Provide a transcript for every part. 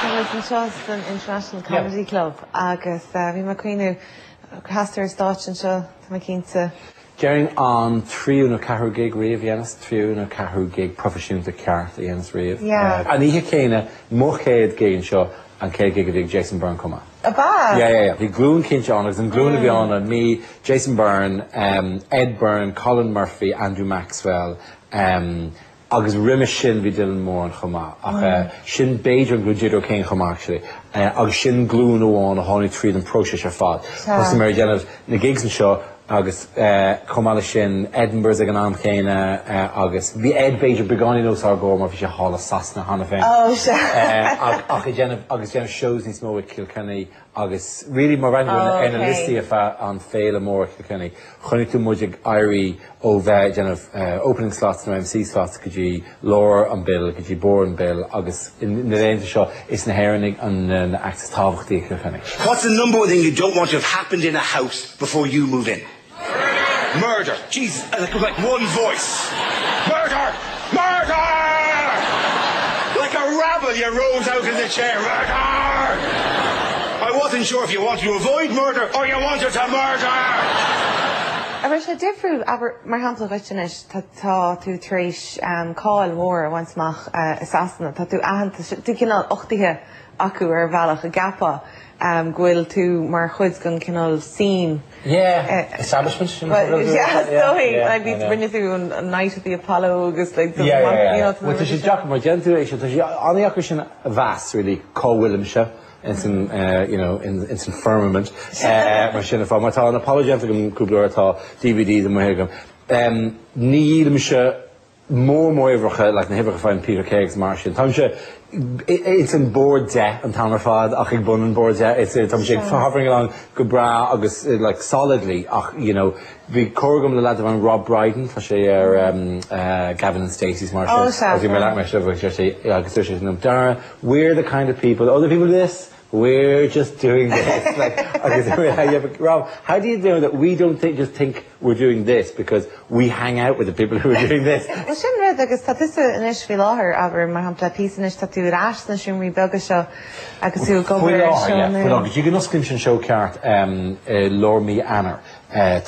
Tá muid anseo san International Comedy Club agus bhí mé ag cuimhniú, sheas tú ar stáitse anseo, tá mé cinnte. Déarfainn an tríú nó ceathrú gig riamh a dheineas, tríú nó ceathrú gig proifisiúnta ceart a dheineas riamh. An oíche chéanna, mo chéad gig anseo, an chéad gig a bhí ag Jason Byrne chomh maith. Ab ea? Yeah, yeah, yeah. Bhí glúin cinnte ann agus an glúin a bhí ann ná mé, Jason Byrne, Ed Byrne, Colin Murphy, Andrew Maxwell, Agus roimis sin bhí Dylan Moran chomh maith, ach sin b'fhéidir an glúin, Deirdre O'Kane chomh maith actually, agus sin glúin amháin a tháinig tríd an próiseas ar fad. Thosaigh mé ag déanamh na gigs anseo agus chomh maith leis sin Edinburgh's ag an am chéanna agus bhí Ed b'fhéidir beagáinín os ár gcomhair mar bhí sé thall i Sasana cheana féin. Ach ag déanamh agus déanamh shows níos mó i Kilkenny Agus really má bhreathnaíonn tú ar na liostaí ar feadh an féile mór i Kilkenny, chonaic tú muid ag éirí ó bheith ag déanamh opening slots nó MC slots go dtí lár an bill, go dtí barr an bill agus na laethanta seo is na hÉireannaigh an na acts is tábhachtaí i Kilkenny. What's the number one thing you don't want to have happened in a house before you move in? Murder! Jesus! Like, like one voice. Murder! Murder! Like a rabble you rose out of the chair. Murder! I wasn't sure if you wanted to avoid murder or you wanted to murder! An raibh sé difriúil, abair, mar shampla dhuit anois, tá tá tú tar éis cáil mhór a bhaint amach i Sasana, tá tú aitheanta, tú cineál uchtaithe acu ar bhealach, an gceapfá go bhfuil tú mar chuid den cineál scene. Yeah, establishment sin Well, yeah, is dóigh, like, bhí, rinne tú an Night at the Apollo agus like, Yeah, yeah, yeah. Well, tá sé deacair mar déanann tú é sin, tá sé an-deacair sin a mheas, really, cá bhfuilimse ins an, you know, ins an firmament, mar sin an fáth, mar tá an Apollo déanta agam cúpla uair, tá DVDs amuigh agam. Ní dhíolaimse mór mór uimhreacha, like na huimhreacha a faigheann Peter Kay agus mar sin. Táimse ins an bord 10 an t-am ar fad ach ag bun an bord 10. It's táimse ag hovering along go breá agus like solidly ach you know bhí comhrá agam le leaid amháin Rob Brydon, tá sé ar Gavin and Stacey's mar sin. Oh sea. Agus bhí mé ag labhairt mar seo agus deir sé agus dúirt sé liom Dara, we're the kind of people, other people do this, We're just doing this. Like, agus yeah, but Rob, how do you know that we don't think, just think we're doing this because we hang out with the people who are doing this? Well, sin rud agus tá tusa anois faoi láthair, abair, mar shampla, píosa anois, tá tú ar ais sna seomraí beaga seo agus tú ag Faoi obair ar láthair, seó yeah, faoi nua. láthair. Go dtí go n-osclaímse an seó ceart um, i lár mí Eanáir,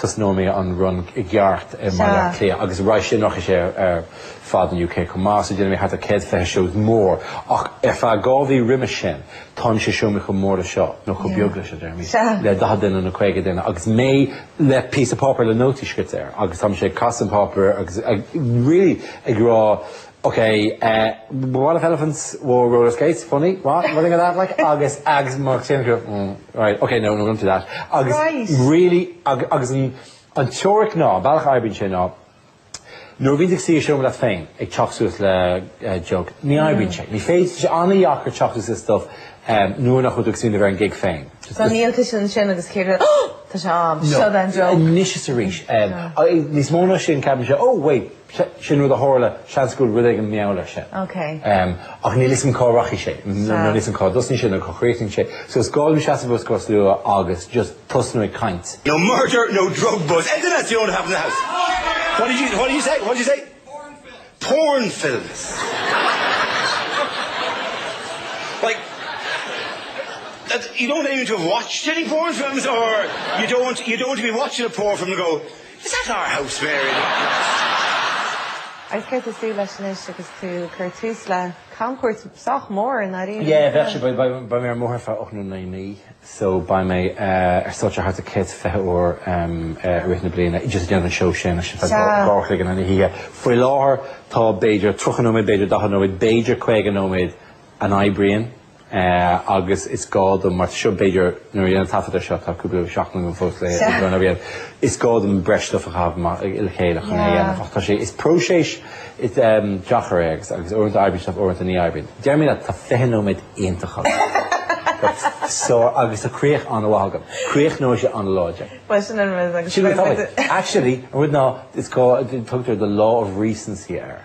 tosnóidh mé an run i gceart i mBaile Átha Cliath agus roimhe sin rachaidh sé ar fad an UK chomh maith so déanfaidh mé thart ar 120 shows mór ach ar feadh 2 mhí roimis sin táimse i seomraí chomh mór le seo nó chomh beag le seo déarfaimid le 40 duine nó 50 duine agus mé le píosa páipéir le nótaí scrite air agus táimse ag casadh an páipéir agus really ag rá Ok, what if elephants wore roller skates? Funny, what? What think of that? Like, agus, agus, mar sin, mm, right, ok, no, no, we're to that. Agus, Right. really, agus, agus an, an teoiric ná, an bealach a oibríonn sé ná, nuair a bhíonn tú ag suí i seomra leat féin, ag teacht suas le uh, joke, ní oibríonn sé. Ní féidir, sé an-dheacair teacht suas le stuff um, nuair nach bhfuil tú ag smaoineamh ar an gig féin. Just- So níl tusa ansin agus céard tá sé am, No. seo an joke. Anois is arís. Um, níos mó ná sin, ceapann sé, oh, wait, Sin rud a tharla, seans go bhfuil rud éigin mar gheall air sin. Ach níl 'fhios agam cá rachaidh sé, nó níl 'fhios agam cá dtosnaíonn sé nó cá chríochnaíonn sé. So is gá dom seasamh os comhair slua agus just tosnú ag caint. No murder, no drug bust. Anything else you don't have in the house? What did you, what did you say? What did you say? Porn films. Like, that, you don't even to have watched any porn films or you don't, you don't want to be watching a porn film and go, Is that our house, Mary? Agus céard tá tú ag súil leis anois agus tú ag cur tús le camchuairt sách mór i ndáiríre? Yeah, bheadh sé, beidh mé ar an mbóthar ar feadh 8 nó 9 mí, so beidh mé ar stáitse thart ar 120 uair i rith na bliana, just ag déanamh an seó sin, sin feadh dhá uair a chloig in aghaidh na hoíche. Faoi láthair tá b'fhéidir 30 nóiméad, b'fhéidir 40 nóiméad, b'fhéidir 50 nóiméad an oibríonn. agus is gá dom, mar seo b'fhéidir nuair a dhéanaim taifead ar seo tá cúpla seachtain agam fós le run a dhéanamh, is gá dom breis stuff a chaitheamh amach le chéile chun é a dhéanamh ach tá sé, is próiseas deacair é agus agus uaireanta oibríonn stuff uaireanta ní oibríonn. Déarfaidh mé leat tá 20 nóiméad iontach agam. So agus tá críoch an-mhaith agam. Críochnóidh sé an-láidir. Bhuel sin an rud agus Sin rud Actually, an rud ná is gá tugtar the law of recency air.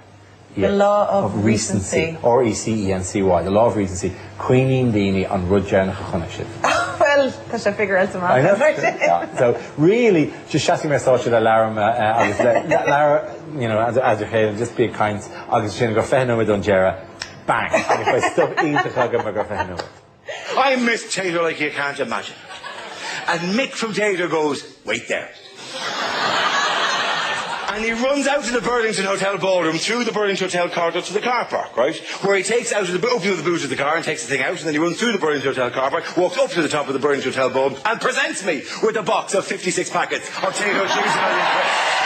The law of recency. R-E-C-E-N-C-Y, the law of recency, cuimhníonn daoine an rud deireanach a chonaic siad. Bhuel, tá sé figuráilte amach I know. So, really, just seasfaidh mé ar stáitse le leabhar agus le leabhar, you know, as a chéile, just bí ag caint agus sin go 20 nóiméad ón deireadh. Bang! Agus beidh stuif iontach agam ar feadh 20 nóiméad. I miss Tayto like you can't imagine. And Mick from Tayto goes, wait there. And he runs out of the Burlington Hotel ballroom through the Burlington Hotel corridor to the car park, right? Where he takes out of the opens the boot of the car and takes the thing out, and then he runs through the Burlington Hotel car park, walks up to the top of the Burlington Hotel ballroom, and presents me with a box of 56 packets of Tayto cheese and onion crisps.